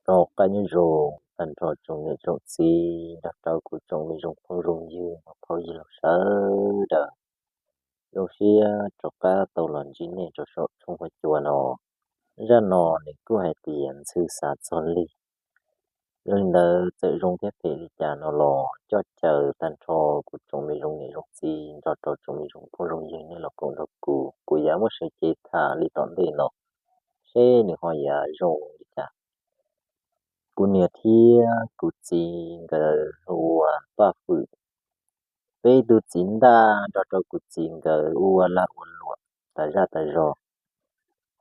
Rov qab nyob zoo tag nrho tsoom niam tsoom txiv nrog rau kuv tsoom me zoo phooj zoo ywg, phooj ywg sawv daws. Zoo siab rov qab tau los ntsib nej rau saum tshooj huab cua no. Zaj no nws kuj hais tias ntxhw xav txog lig. Yog li ntawd txawm zoo thiab phem li cas no los coj caw tag nrho kuv tsoom me zoo niam zoo txiv nrog rau tsoom me zoo phooj zoo ywg nej los koom nrog kuv, kuv yuav muab sawv cev tham li tom ntej no seb nws ho yuav zoo li cas. Kuv niam thiab kuv txiv nkawd ua paj fwm. Peb tus txiv ntaj nrog rau kuv txiv nkawd ua lag ua luam tas zaj tas zog.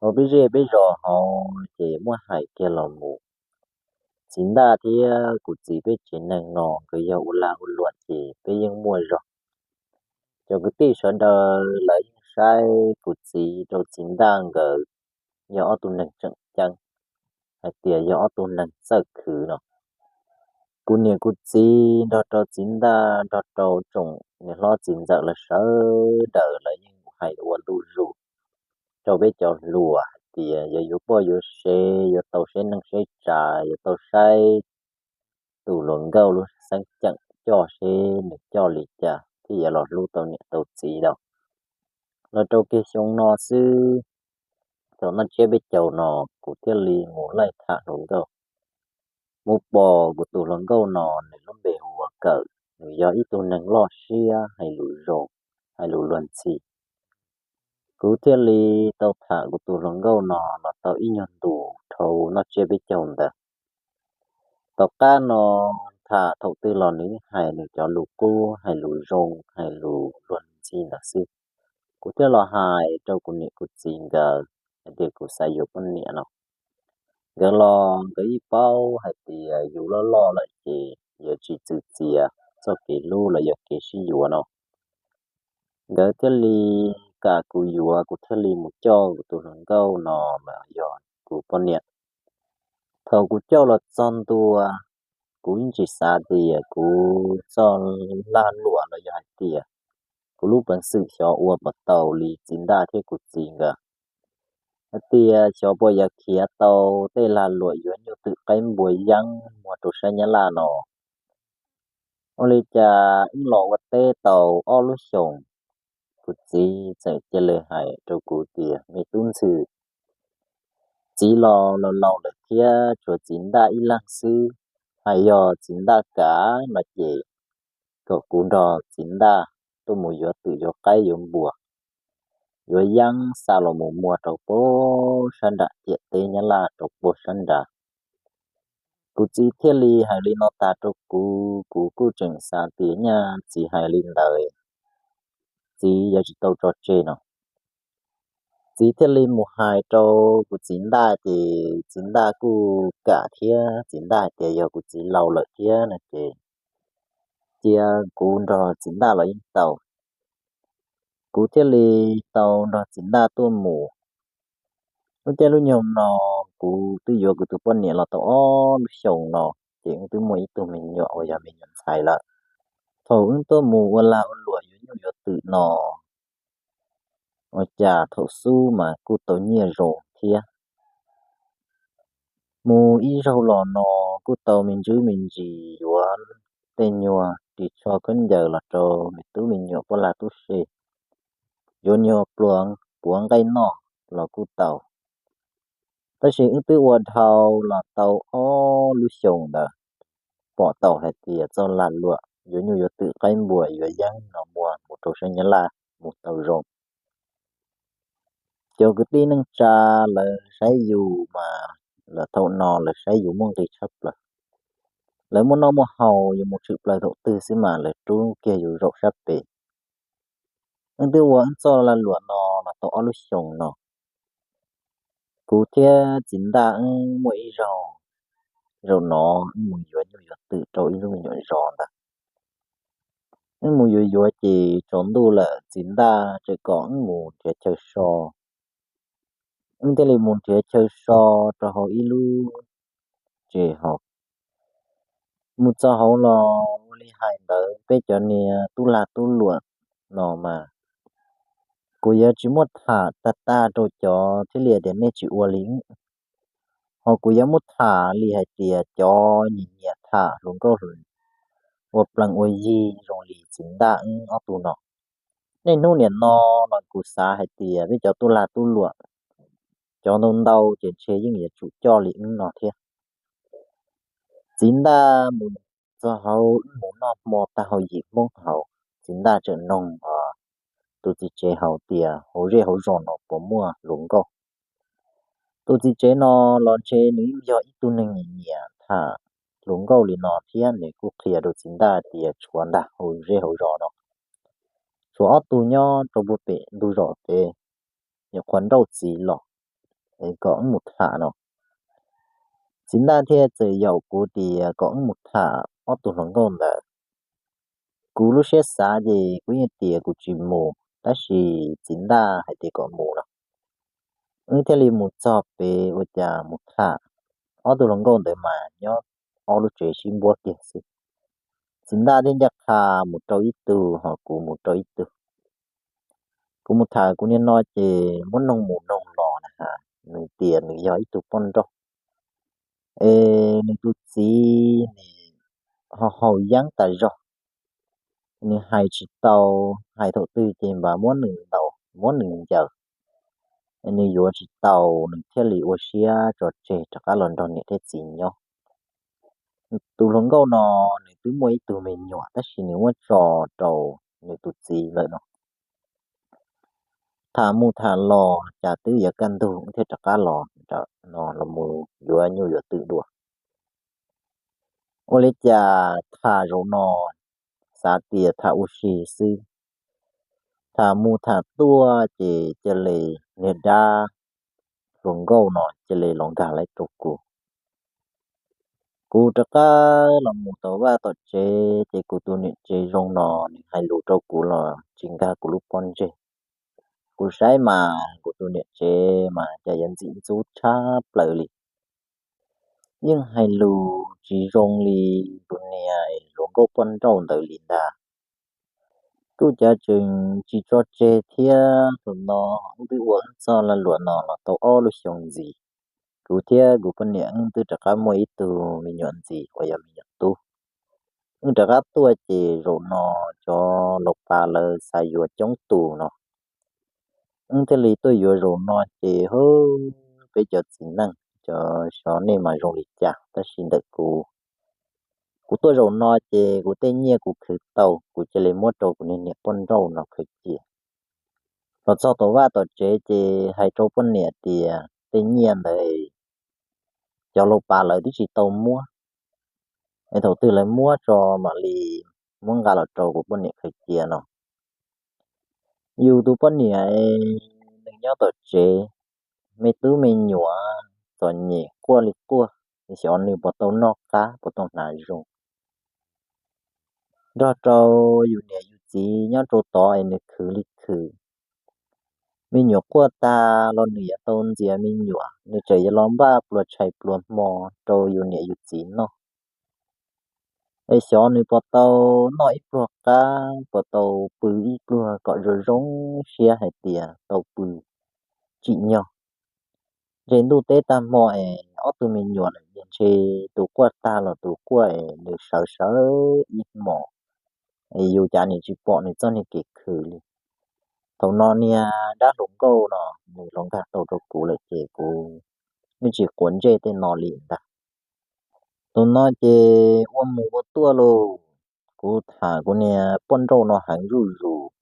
Hauv peb zej peb zos hauv ces muab hais kiag los mus, txiv ntaj thiab kuv txiv peb tsev neeg no nkawd yog ua lag ua luam ces peb yeej muaj zog. Cov kwv tij sawv daws lawv yeej saib kuv txiv rau txiv ntaj nkawd yog ob tug neeg tseem ceeb, hais tias yog ob tug neeg txawj khwv no. Kuv niam kuv txiv nrog rau txiv ntaj nrog rau tsoom niam hlob txiv ntxawm lawv sawv daws lawv yeej hais ua ntu zus rau peb cov hluas hais tias yog yuav poj yuav sev, yuav tau saib neej saib tsav, yuav tau saib tus hluas nkauj lub xeeb ceem coj seb nws coj li cas thiaj yuav los hlub tau niam tau txiv tau. Los rau kiag xyoo no xwb, thaum noj tsiab peb caug no kuv thiaj li mus laij tham hluas nkauj. Mus pom kuv tus hluas nkauj no nws lub npe hu ua Kawm, nws yog ib tug neeg loj siab hais lus zoo, hais lus luag ntxhi. Kuv thiaj li tau tham kuv tus hluas nkauj no los tau ib nyuag ntus dhau noj tsiab peb caug ntawd. Tom qab no tham thaum twg los nws hais nws cov lus qub, hais lus zoo, hais lus luag ntxhi ntawd xwb. Kuv thiaj los hais rau kuv niam kuv txiv nkawd hais tias kuv xav yuav poj niam no. Nkawd los nkawd yeej paub hais tias yus loj loj lawm ces yuav tsis txwv txiav txoj kev hlub los yog kev sib yuav no. Nkawd thiaj li kam kuv yuav, kuv thiaj li mus coj kuv tus hluas nkauj no los yog kuv poj niam. Thaum kuv coj los txog ntua, kuv yeej tsis xav tias kuv txoj lag luam los yog hais tias kuv lub peev xwm xyov ua puas tau li txiv ntaj thiab kuv txiv nkawd. Hais tias xyov puas yuav khiav tau tej lag luam yuav nyuj twm qaib npua yeeb muag rau sab Nyab Laj no. Ua li cas wb los ua teb tau ob lub xyoos, kuv txiv txawm cia li hais rau kuv tias, me tub ntxhw, txiv los laus laus lawm thiab, tshuav txiv ntaj ib leeg xwb. Hais yog txiv ntaj kav no ces kom kuv nrog txiv ntaj tuaj mus yuav twm yuav qaib yuav npua, yuav yeeb xa los mus muag rau puag sab nram ciam teb Nyab Laj rau puag sab nrad. Kuv txiv thiaj li hais li no tas rau kuv, kuv kuj tseem xav tias nyaj txiv hais li ntawd, txiv yuav tsis tau tso tseg no. Txiv thiaj li mus hais rau kuv txiv ntaj ces txiv ntaj kuj kam thiab, txiv ntaj hais tias yog kuv txiv laus lawm thiab no ces cia kuv nrog txiv ntaj los yeej tau. Kuv thiaj li tau nrog txiv ntaj tuaj mus. Lub caij lub nyoog no kuv twb yuav kuv tus poj niam los tau ob lub xyoos no, ces wb twb muaj ib tug me nyuam uas yog me nyuam ntxhais lawm. Thaum wb tuaj mus ua lag ua luam yuav nyuj yuav twm no, ua cas thaum xub mas kuj tau nyiaj zoo thiab. Mus ib zaug los no kuj tau me ntsis me ntsis yuav tej nyuag ris tsho khaub ncaws los rau me tub me nyuam poj lag tub se, yuav nyuag pluas puav nqaij noj los kuj tau. Tab sis wb twb ua dhau los tau ob lub xyoos ntawd, pom tau hais tias txoj lag luam yuav nyuj yuav twm qaib npua yuav yeeb no muag mus rau sab Nyab Laj mus tau zoo. Cov kwv tij neej tsa lawv saib yus mas lawv thaum no lawv saib yus muaj nqis tshaj plaws. Lawv muaj noj muaj haus, yus mus tshwm plaws thaum twg xwb mas lawv rub kiag yus zaum sab pem. Wb twb ua wb txoj lag luam no los tau ob lub xyoos no. Kuv thiab txiv ntaj wb muaj ib zaug, zaum no wb mus yuav nyuj yuav twm rau ib lub me nyuam zos ntawd. Wb mus yuav yuav ces tsaus ntuj lawm, txiv ntaj tseem kom wb mus nrhiav chaw so. Wb thiaj li mus nrhiav chaw so rau hauv ib lub tsev hauv. Mus txog hauv los ua li hais ntawd, peb cov niag tub lag tub luam no mas kuv yuav tsis muaj tham tag tag rau cov thiaj li tias nej tsis ua li wb. Ho kuv yuav muab tham li hais tias cov nyiam nyiam tham hluas nkauj ua plees ua yig zoo li txiv Ntaj wb ob tug no. Niaj hnub niam no los kuv xav hais tias peb cov tub lag tub luam, cov ntau ntau ces ntshe yeej yuav tsum coj li wb no thiab. Txiv Ntaj mus txog hauv wb mus noj hmo tag hauv yim Hmoob hauv, txiv Ntaj tseem noog tus txiv tsev hauv tias hauv zej hauv zos no puas muaj hluas nkauj. Tus txiv tsev no los ntshe nws yog ib tug neeg nyiam nyiam tham hluas nkauj li no thiab, nws kuj qhia rau txiv Ntaj tias tshuav ntag hauv zej hauv zos no, tshuav ob tug nyob rau puag pem ntug zos pem, nyuam qhuav nrauj txiv los kom wb mus tham no. Txiv Ntaj thiaj txawm yaum kuv tias kom wb mus tham ob tug hluas nkauj ntawd. Kuv lub siab xav ces kuv yeej tias kuv tsis mus, tab sis txiv Ntaj hais tias kom mus no, wb thiaj li mus txog pem ua cas mus tham. Ob tug hluas nkauj ntawd mas nyob ob lub tsev sib npuab kiag xwb. Txiv Ntaj thiaj ncaj qha mus rau ib tug ho kuv mus rau ib tug. Kuv mus tham kuv niag no ces muab noog mus noog los na, nws tias nws yog ib tug poj nrauj, es nws tus txiv nws ho haus yeeb tas zog, nws hais tsis tau, hais thaum twg ces npam muab nws ntaus muab nws ncaws, nws yuav tsis tau, nws thiaj li ua siab tso tseg rov qab los nrog niam thiab txiv nyob. Tus hluas nkauj no nws twb muaj ib tug me nyuam tab sis nws muab tso rau nws tus txiv lawm no. Tham mus tham los cas twb yuav kaj ntug wb thiaj rov qab los no los mus yuav nyuj yuav twm dua. Ua li cas tham zaum no xav tias tham ua si xwb, tham mus tham tuaj ces cia li niag dab hluas nkauj no cia li los nkag lawm rau kuv. Kuv rov qab los mus tom vaj tom tsev ces kuv tus niam tsev zoo no nws hais lus rau kuv los tsis nkag kuv lub pob ntseg. Kuv saib mas kuv tus niam tsev mas cas yuav ntxim ntxub tshaj plaws li, yeej hais lus tsis zoo li tus niag hluas nkauj poj nrauj ntawd li ntag. Kuj cav tseem tsis tso tseg thiab, thaum no wb twb ua wb txoj lag luam no los tau ob lub xyoo ntxiv. Kuv thiab kuv poj niam wb twb rov qab muaj ib tug me nyuam ntxiv uas yog me nyuam tub. Wb rov qab tuaj ces zaum no cov laus pas lawv xav yuav coob tus no. Wb thiaj li tuaj yuav zaum no ces hu, peb cov txiv neej cov xyov nej mas zoo li cas tab sis ntawm kuv, kuv tuaj zaum no ces kuv tej nyiaj kuv khwv tau kuv cia li muab rau kuv niag niam poj nrauj no khaws cia. Los txog tom vaj tom tsev ces hais rau poj niam tias tej nyiaj ntawd cov laus pas lawv twb tsis tau muab, es thaum twg lawv muab tso mam li muab nqa los rau kuv poj niam khaws cia no. Yus tus poj niam nws nyob tom tsev, me tub me nyuam txom nyem quaj li quaj, xyov nws puas tau noj qab puas tau hnav zoo. Nrog rau yus niam yus txiv nyob rau tod es nws khwv li khwv. Me nyuam quaj tag los nws yuav tau ntxias me nyuam, nws tseem yuav los npaj pluas tshais pluas hmo rau yus niam yus txiv noj. Es xyov nws puas tau noj ib pluag qab, puas tau pw ib pluag kom zoo zoo siab hais tias tau pw tsim nyog. Ntshe ntuj teb tag hmo es ob tug me nyuam lawm ntshe tus quaj tag los tus quaj es nws sawv sawv ib hmos, es yus cas nws tsis pom nws txoj niag kev khwv li. Thaum no niag dab hluas nkauj no nws los nkag tau rau kuv lawm ces kuv yeej tsis quav ntsej tej no li ntag. Thaum no ces ua mus ua tuaj lauj, kuv tham kuv niag poj nrauj no heev zuj zus.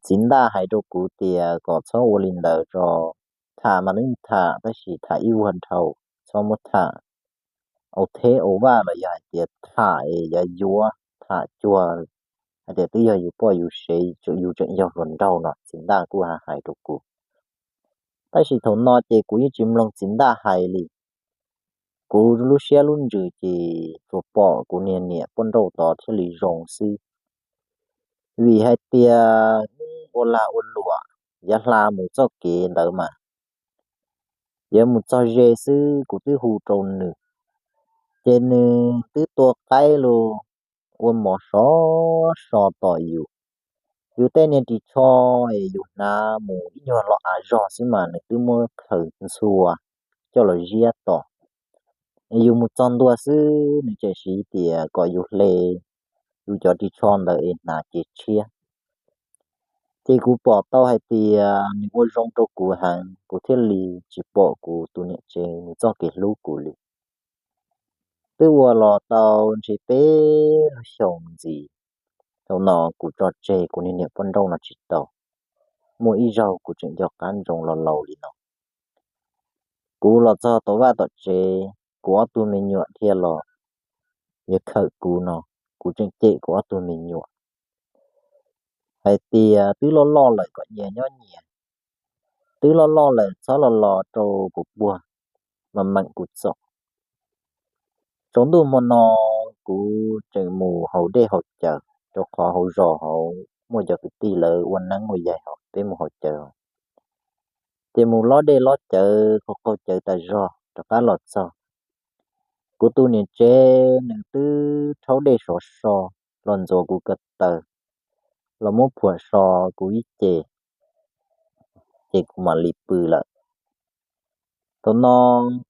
Txiv Ntaj hais rau kuv tias kom txhob ua li ntawd tso, tham mas yeej tham tab sis tham ib vuag dhau, txhob muab tham au theb au vaj los yog hais tias tham es yuav yuav tham cuag hais tias twb yog yus poj yus sev, yus tseem yog hluas nraug no, txiv Ntaj kuj hais rau kuv. Tab sis thaum no ces kuv yeej tsis mloog txiv Ntaj hais li. Kuv lub siab lub ntsws ces tsuas pom kuv niag niam poj nrauj tod thiaj li zoo xwb. Vim hais tias ua lag ua luam, yav hla mus txoj kev ntawd mas yuav mus txog ze xwb kuv twb hu rau nws, ces nws twb tua qaib los ua mov sov so tom yus. Yus tej niag ris tsho es yus hnav mus ib nyuag los av zog xwb mas nws twb muab khaws ntxhua coj los ziab tos. Yus mus txog ntua xwb nws tseem siv tias kom yus hle yus cov ris tsho ntawd es hnav cev tshiab. Ces kuv pom tau hais tias nws ua zoo rau kuv heev, kuv thiaj li tsis pom kuv tus niam tsev nws txoj kev hlub kuv li. Twb ua los tau ntshe peb lub xyoos ntxiv, thaum no kuv tso tseg kuv niag niam poj nrauj no tsis tau. Muaj ib zaug kuv tseem nco qab ntsoov los laus li no. Kuv los txog tom vaj tom tsev, kuv ob tug me nyuam dhia los yuav khawm kuv no, kuv tseem cem kuv ob tug me nyuam hais tias twb loj loj lawm kom nyias nyob nyias, twb loj loj lawm txhob los los rau kuv puag, mas meem kuv txom. Tsaus ntuj hmo no kuv tseem mus haus dej haus cawv, rau qhov hauv zos hauv muaj cov kwv tij lawv ua neeb ua yaig hauv, peb mus haus cawv. Ces mus lob dej lob cawv, qaug qaug cawv tas zog rov qab los txog. Kuv tus niam tsev nws twb rhaub dej sov so los ntxuav kuv ko taw, los muab phuam so kuv ib ce, ces kuv mam li pw lawm. Thaum no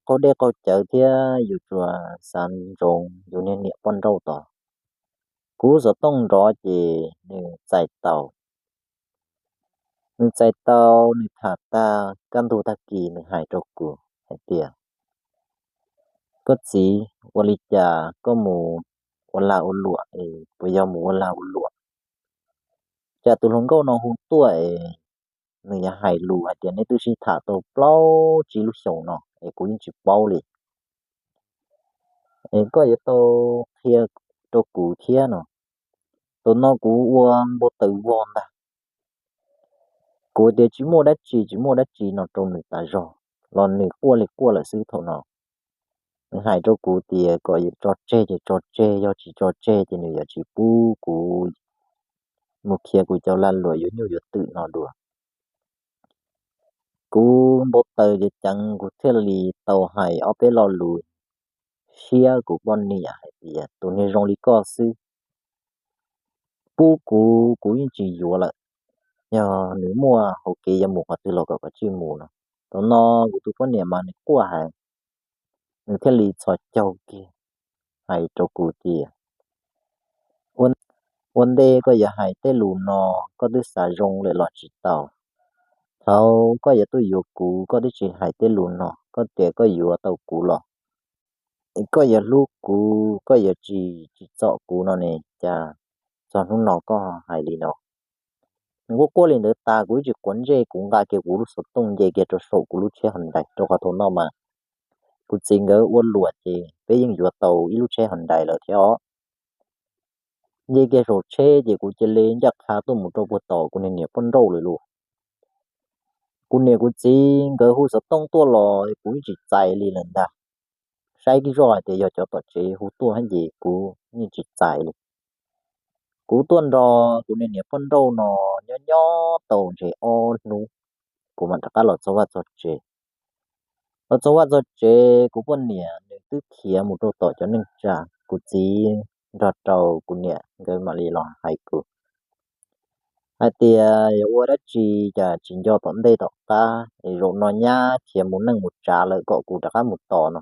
qaug dej qaug cawv thiab yus tsuas xav ntsoov yus niag niam poj nrauj tod. Kuv xov tooj nrov ces nws txais tau. Nws txais tau, nws tham tag kaj ntug tag kis nws hais rau kuv hais tias, koj txiv, ua li cas koj mus ua lag ua luam es puas yog mus ua lag ua luam? Cas tus hluas nkauj no hu tuaj es nws yuav hais lus hais tias neb twb sib tham tau plaub tsib lub xyoos no es kuv yeej tsis paub li. Es koj yuav tau qhia rau kuv thiab no. Thaum no kuv ua npau taws vog ntag. Kuv tias tsis muaj dab tsi, tsis muaj dab tsi no rau nws tas zog, los nws quaj li quaj lawm xwb thaum no. Nws hais rau kuv tias kom tso tseg ces tso tseg, yog tsis tso tseg ces nws yuav tsis pub kuv mus khiav kuv cov lag luam yuav nyuj yuav twm no dua. Kuv npau taws ceev ceev kuv thiaj li tau hais ob peb lo lus siab kuv poj niam hais tias tus niag zoo li koj xwb, pub kuv kuv yeej tsis yuav lawm. Yog nws muaj hauv kev yuav mus qhov twg los kom kav tsij mus no. Thaum no kuv tus poj niam mas nws quaj heev, nws thiaj li txhos caug kiag hais rau kuv tias, ua ntej koj yuav hais tej lus no, koj twb xav zoo lawm los tsis tau? Thaum koj yuav tuaj yuav kuv koj twb tsis hais tej lus no, koj tias koj yuav tau kuv los koj yuav hlub kuv, koj yuav tsis tsis txom kuv no ne, cas txog hnub no koj hais li no? Nws quaj quaj li ntawd tas kuv ib tsis quav ntsej, kuv nqa kiag kuv lub xov tooj nce kiag rau saum kuv lub tsheb Hyundai, rau qhov thaum no mas kuv txiv nkawd ua luam ces peb yeej yuav tau ib lub tsheb Hyundai lawm thiab os. Nce kiag saum tsheb ces kuv cia li ncaj qha tuaj mus rau puag tom kuv niag niam poj nrauj lawm lauj. Kuv niam kuv txiv nkawd hu xov tooj tuaj los kuv yeej tsis txais li lawm ntag. Saib zoj hais tias yog cov tom tsev hu tuaj ces kuv yeej tsis txais li. Kuv tuaj nrog kuv niag niam poj nrauj no nyob nyob tau ntshe ob hnub, kuv mam rov qab los txog vaj txog tsev. Los txog vaj txog tsev kuv poj niam nws twb khiav mus rau tom cov neej tsa, kuv txiv nrog rau kuv niam nkawd mam li los hais kuv hais tias yog ua dab tsi cas tsis nco tom ntej tom qab es zaum no nyab khiav mus neej mus tsav lawm kom kuv rov qab mus tos no.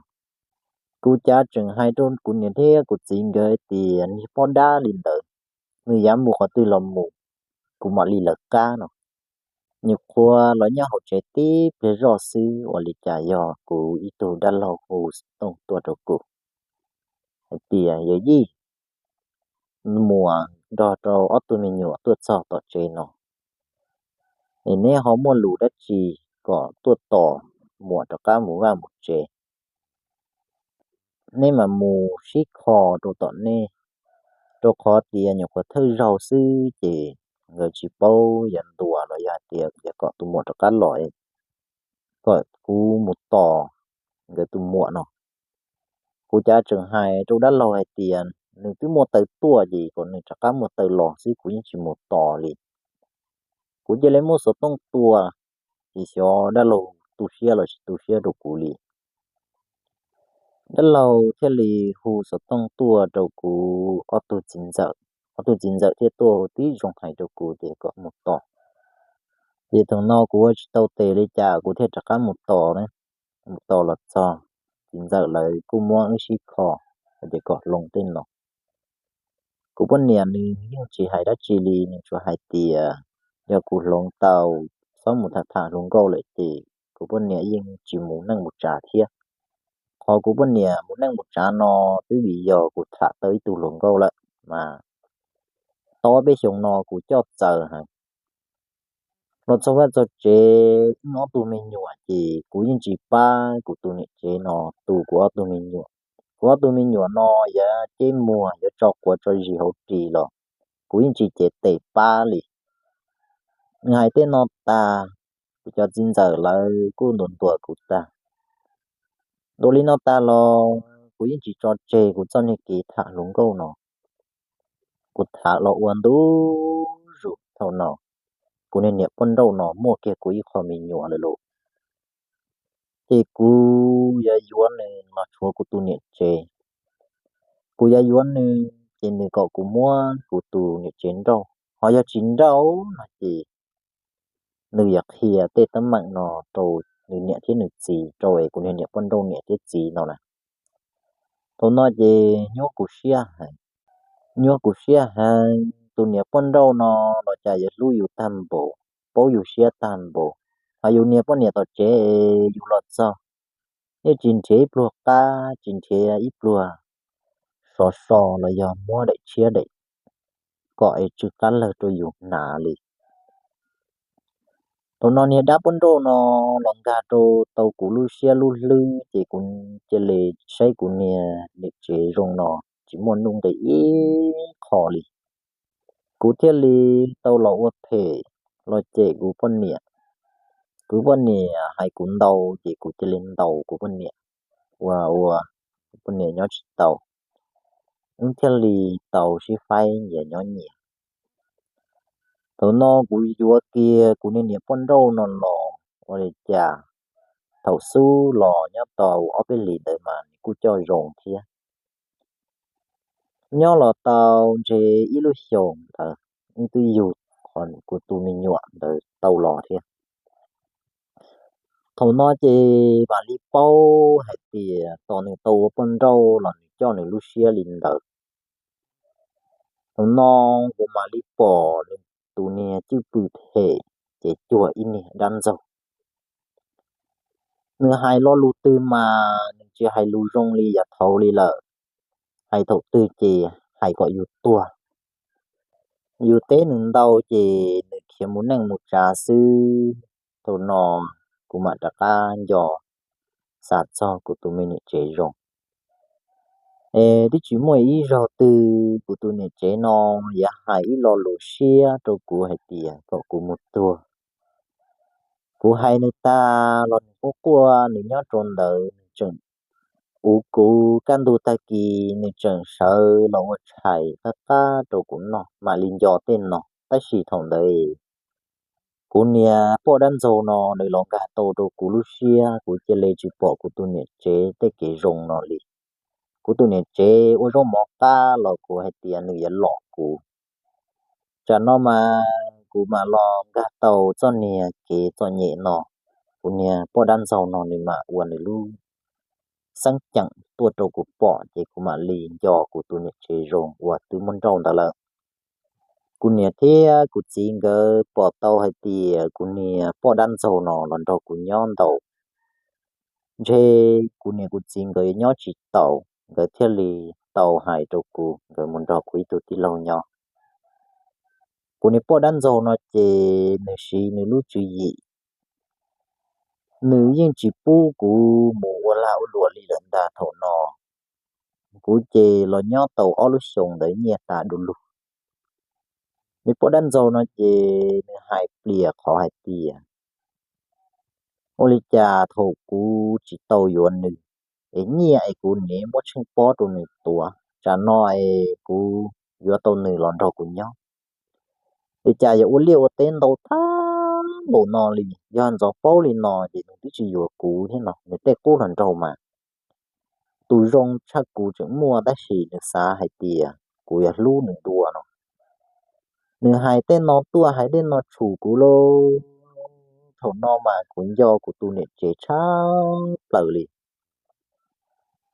Kuv cav tseem hais rau kuv niam thiab kuv txiv nkawd tias niag poj dab li ntawd, nws yav mus qhov twg los mus, kuv mam li lawv qab no. Nyuam qhuav los nyob hauv tsev tib pliag zoj xwb ua li cas yog kuv ib tug dab laug hu xov tooj tuaj rau kuv hais tias, yawm yij, muam nrog rau ob tug me nyuam tuaj txog tom tsev no es neb ho muaj lus dab tsi kom tuaj tos muam rov qab mus vaj mus tsev. Neb mas mus sib kho rau tom nej, rau qhov tias nyuam qhuav thawj zaug xwb ces nkawd tsis paub yuav ntuas los yog hais tias yuav kom tus muam rov qab los kom kuv mus tos nkawd tus muam no. Kuv cav tseem hais rau dab laug hais tias nws twb muaj taw tuaj ces kom nws rov qab muaj taw los xwb, kuv yeej tsis mus tos li. Kuv cia li muab xov tooj tua, ces xyov dab laug tu siab los tsis tu siab rau kuv li. Dab laug thiaj li hu xov tooj tuaj rau kuv ob tug txiv ntxawm, ob tug txiv ntxawm thiaj tuaj tib zoo hais rau kuv tias kom mus tos. Ces thaum no kuv ua tsis tau tes li cas kuv thiaj rov qab mus tos na. mus tos los txog, txiv ntxawm lawv kuj muab wb sib kho hais tias kom hloov tej no. Kuv poj niam nws yeej tsis hais dab tsi li, nws tsuas hais tias yog kuv hloov tau, txhob mus tham tham hluas nkauj lawm ces kuv poj niam yeej tsis mus neej mus tsav thiab. Qhov kuv poj niam mus neej mus tsav no twb vim yog kuv tham tau ib tug hluas nkauj lawm mas tau ob peb xyoos no kuv coj txawv heev. Los txog vaj txog tsev, wb ob tug me nyuam ces kuv yeej tsis pab kuv tus niam tsev no tu kuv ob tug me nyuam. Kuv ob tug me nyuam no yuav ceb muag, yuav tso quav tso zis hauv ris los kuv yeej tsis cev tes pab li. Nws hais tej no tag, kuv cov txiv ntxawm lawv kuj ntuas ntuas kuv tag. Ntuas li no tag los kuv yeej tsis tso tseg kuv txoj niag kev tham hluas nkauj no. Kuv tham los ua ntu zus thaum no, kuv niag niam poj nrauj no muaj kiag kuv ib qho me nyuam lawm lauj. Ces kuv yuav yuav nws los tshuav kuv tus niam tsev. Kuv yuav yuav nws ces nws kom kuv muab kuv tus niam tsev nrauj, ho yog tsis nrauj no ces nws yuav qhia tej teeb meem no rau nws niam thiab nws txiv, rau es kuv niag niam poj nrauj niam thiab txiv no na. Thaum no ces nyuaj kuv siab heev, nyuaj kuv siab heev. Tus niam poj nrauj no los cas yuav hlub yus tag npaum, paub yus siab tag npaum. Hos yus niag poj niam tom tsev, yus los txog yeej tsis nrhiav ib pluag qab, tsis nrhiav ib pluag sov so los yog muab daim tshiab daim kom es tsw qab lawg rau yus hnav li. Thaum no niag dab poj nrauj no los nkag rau tau kuv lub siab lub hlwb ces kuv cia li saib kuv niag niam tsev zoo no tsis muaj nuj nqis ib qho li. Kuv thiaj li tau los ua phem, los cem kuv poj niam. Kuv poj niam hais kuv ntau ces kuv cia li ntaus kuv poj niam, ua ua kuv poj niam nyob tsis tau, wb thiaj li tau sib faib nyias nyob nyias. Thaum no kuv yuav kiag kuv niag niam poj nrauj no los ua li cas, thaum xub los nyob tau ob peb hlis ntawd mas nws kuj coj zoo thiab. Nyob los tau ntshe ib lub xyoos ntawd, wb twb yug qhov kuv tus me nyuam ntawd tau los thiab. Thaum no ces mam li paub hais tias tos nws tau ua poj nrauj los nws coj nws lub siab li ntawd. Thaum no kuv mam li pom nws tus niag cwj pwm phem ces cuag ib niag dab ntxaug. Nws hais lo lus twg mas nws tsis hais lus zoo li yav thaud li lawm. Hais thaum twg ces hais kom yus tuag. Yus teb nws ntau ces nws khiav mus neej mus tsav xwb. Thaum no kuv mam rov qab nco xav txog kuv tus me niam tsev zoo. Es twb tsis muaj ib zaug twg kuv tus niam tsev no yuav hais ib lo lus siab rau kuv hais tias kom kuv mus tuag. Kuv hais nws tag los nws quaj quaj, nws nyob rau ntawd nws tseem uv kuv. Kaj ntug tag kis nws tseem sawv los ua tshais qab qab rau kuv noj, mam li nco tej no. Tab sis thaum ntawd kuv niag poj dab ntxaug no nws los nkag tau rau kuv lub siab, kuv cia li tsis pom kuv tus niam tsev tej kev zoo no li. Kuv tus niam tsev ua zaub mov qab los kuv hais tias nws yuav lom kuv. Tsam no mas kuv mam los nkag tau txoj niag kev txom nyem no, kuv niag poj dab ntxaug no nws mam ua nws lub xeeb ceem tuaj rau kuv pom ces kuv mam li nco kuv tus niam tsev zoo uas twb muab nrauj ntawd lawm. Kuv niam thiab kuv txiv nkawd pom tau hais tias kuv niag poj dab ntxaug no los nrog kuv nyob ntau, ntshe kuv niam kuv txiv nkawd nyob tsis tau, nkawd thiaj li tau hais rau kuv, nkawd mus nrog kuv ib tug tij laug nyob. Kuv niag poj dab ntxaug no ces nws siv nws lub tswv yim, nws yeej tsis pub kuv mus ua lag ua luam li lawm ntag. Thaum no kuv ces los nyob tau ob lub xyoos ntawd nyiaj tas du lug. Nws poj dab ntxaug no ces nws hais plias qhov hais tias, ua li cas thaum kuv tsis tau yuav nws, es nyiaj es kuv niaj muab tsheej pob rau nws tuav, tsam no es kuv yuav tau nws los nrog kuv nyob, li cas yuav ua liaj ua teb ntau tag npaum no li. Yog ntxov paub li no ces nws twb tsis yuav kuv thiab no, nws tej qub hluas nraug mas tus zoo tshaj kuv tseem muaj, tab sis nws xav hais tias kuv yuav hlub nws dua no. Nws hais tej no tuaj hais tej no tshum kuv lauj. thaum no mas kuv nco kuv tus niam tsev tshaj plaws li.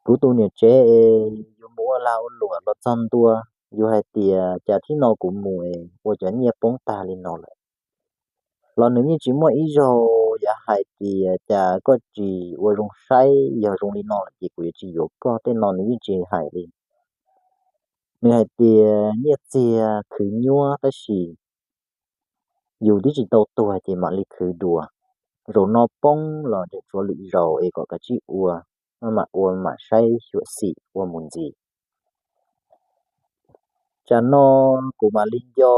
Kuv tus niam tsev es yus mus ua lag ua luam los txog ntua, yus hais tias cas thib no kuv mus es ua cov nyiaj poob tag li no lawm, los nws yeej tsis muaj ib zaug yuav hais tias cas koj tsis ua zoo saib, yog zoo li no lawm ces kuv yuav tsis yuav koj, tej no nws yeej tsis hais li. Nws hais tias nyiaj txiag khwv nyuab tab sis yus twb tsis tau tuag ces mam li khwv dua. Zaum no poob los tseem tshuav lwm zaus es kom kav tsij ua, maj mam ua mam saib xyuam xim ua mus ntxiv. Tsam no kuv mam li nco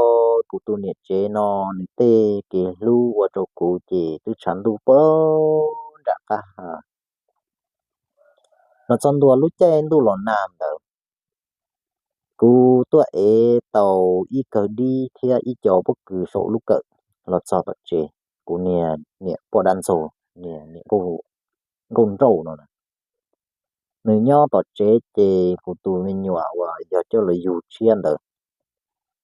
kuv tus niam tsev no, nws tej kev hlub ua rau kuv ces twb tshav ntuj poob nram qab ha. Los txog ntua lub caij ntuj los nag ntawd, kuv tuaj ev tau ib kawg dib thiab ib co pob kws saum lub kawm los txog tom tsev. Kuv niag niam poj dab ntxaug, niam nkauj nrauj no, nws nyob tom tsev ces kuv tus me nyuam uas yog coj los yug tshiab ntawd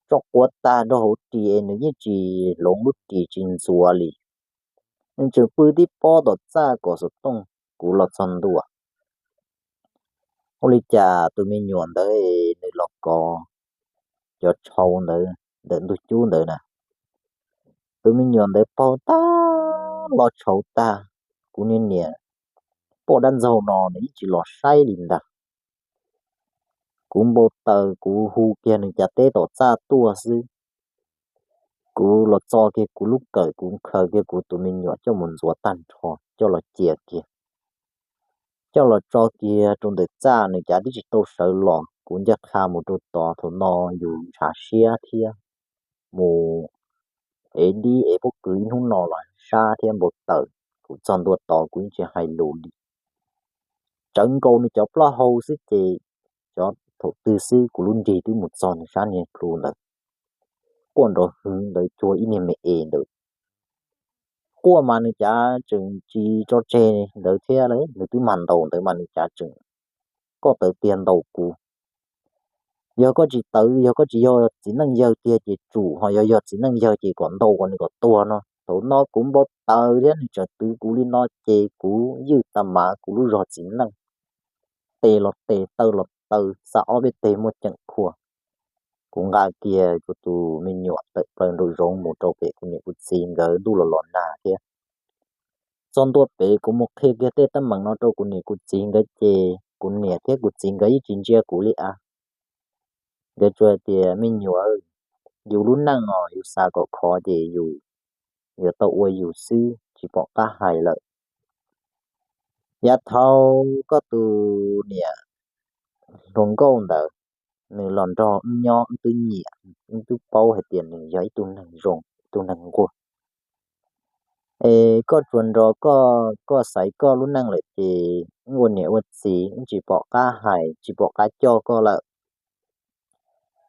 tso quav tag rau hauv ris es nws yeej tsis hloov lub ris tsis ntxuav li. Nws tseem pw tib pob tom txaj kom xov tooj kuv los txog ntua. Ua li cas tus me nyuam ntawd nws los kov cov tshauv ntawd ntawm ntug cub ntawd na. Tus me nyuam ntawd paug tag los tshauv tag, kuv niag niam poj dab ntxaug no nws yeej tsis los saib li ntag. Kuv npau taws, kuv hu kiag nws cav teb tom txaj tuaj xwb. Kuv los txo kiag kuv lub kawm, kuv khaws kiag kuv tus me nyuam coj mus ntxuav tag nrho coj los cia kiag. Coj los tso kiag rau ntawm txaj, nws cav twb tsis tau sawv los, kuv ncaj qha mus rau tod. Thaum no yus ntshav siab thiab, mus ev dib ev pob kws ib hnub no los sab thiab npau taws. Kuv txog ntua tod kuv yeej tsis hais lus li, tsawv nkaus nws cov plaub hau xwb ces cov thaum twg xwb kuv lub nrig twb mus txog nws sab niag plhu ntawd, quaj nrov hwv ntawd cuag ib niag me es ntawd. Quaj mas nws cav tseem tsis tso tseg ntawd thiab, nws twb mag ntaus ntawd mas nws cav tseem, koj tawv tiag ntaus kuv. Yog koj tsis tawv, yog koj tsis yog txiv neej yawg tiag ces tsum, ho yog yog txiv neej yawg ces kom ntaus kom nws kom tuag no. Thaum no kuv npau taws thiab nws tseem twv kuv li no ces kuv ywj tag mav kuv lub zog txiv neej, tes los tes taw los taw, xa ob peb teg muaj ceem khuaj. Kuv nqa kiag kuv tus me nyuam tawm plaws nraum zoov mus rau pem kuv niam kuv txiv nkawd, ntuj los los nag thiab. Txog ntua pem kuv mus qhia kiag tej teeb meem no rau kuv niam kuv txiv nkawd ces kuv niam thiab kuv txiv nkawd yeej tsis ntsia kuv li as. Nkawd tsuas hais tias me nyuam, yus lub neej os yus xav kom khov ces yus yuav tau ua yus xwb, tsis pom qab hais lawm. Yav thaum koj tus niam hluas nkauj ntawd, nws los nrog wb nyob, wb twb nyiam, wb twb paub hais tias nws yog ib tug neeg zoo, ib tug neeg nquag. Es koj tsuas nrog koj, koj xaiv koj lub neej lawm ces wb ua niam ua txiv wb tsis pom qab hais tsis pom qab coj koj lawm.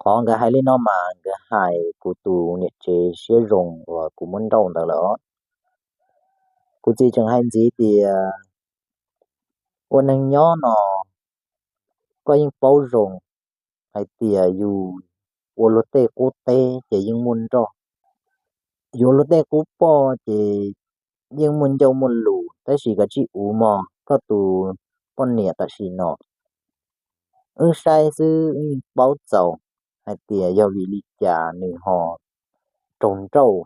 Qhov nkawd hais li no mas nkawd hais kuv tus niam tsev siab zoo uas kuv muab nrauj ntawd lawm os. Kuv txiv tseem hais ntxiv tias ua neeg nyob no koj yeej paub zoo hais tias yus ua luag tej qub teb ces yeej muaj nroj, yus ua luag tej qub poj ces yeej muaj ncauj muaj lus, tab sis kav tsij uv mog koj tus poj niam tam sim no. Wb saib xwb wb yeej paub txaus hais tias yog vim li cas nws ho raug nrauj,